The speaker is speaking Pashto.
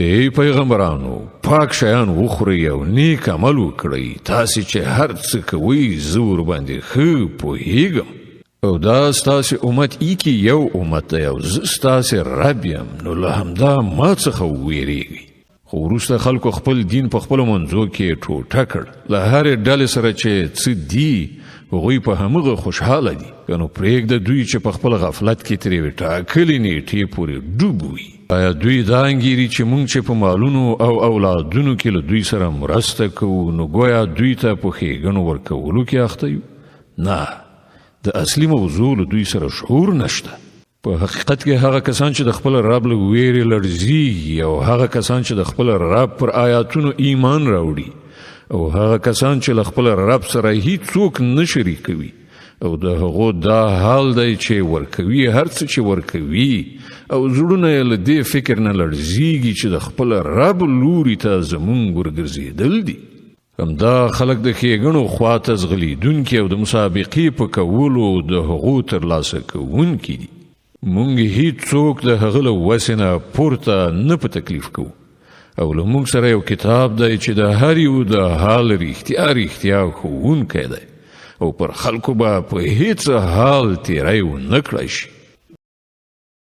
ای پیغمبرانو، پاک شیان وخورئ او نیک عمل وکړئ. تاسو چې هر څه کوئ، زه ورباندې ښه پوهیږم. او دا ستاسو امت ایکی یو امت دی او زه ستاسو رب یم، نو له همدا ما څخه وویریږئ. خو وروسته خلکو خپل دین په خپلو منځو کې ټوټه کړ. له هرې ډلې سره چې څه دي، هغوی په همغه خوشحاله دي. که نو پرېږده دوی چې په خپل غفلت کې تر یوې ټاکلې نیټې پورې ډوب وي. آیا دوی دا انګیري چې مونږ چې په مالونو او اولادونو کې له دوی سره مرسته کوو، نو ګویا دوی ته په ښېګڼو ورکولو کې اخته یو؟ نه، د اصلي موضوع له دوی سره شعور نشته. په حقیقت کې هغه کسان چې د خپل رب له ویرې لړزیږي، او هغه کسان چې د خپل رب پر آیاتونو ایمان راوړي، او هغه کسان چې له خپل رب سره هیڅوک نه شریکوي، او د هغو دا حال دی چې ورکوي هر څه چې ورکوي، او زړونه یې له دې فکر نه لړزیږي چې د خپل رب لوري ته زمونږ ورګرځېدل دي. همدا خلک د ښېګڼو خواته ځغلېدونکي او د مسابقې په کولو د هغو ترلاسه کوونکي دي. مونږ هیڅوک د هغه له وسې نه پورته نه په تکلیف کوو، او له مونږ سره یو کتاب دی چې د هر یو د حال رښتیا رښتیا ښوونکی دی، او پر خلکو به په هیڅ حال تیری ونه کړای شي.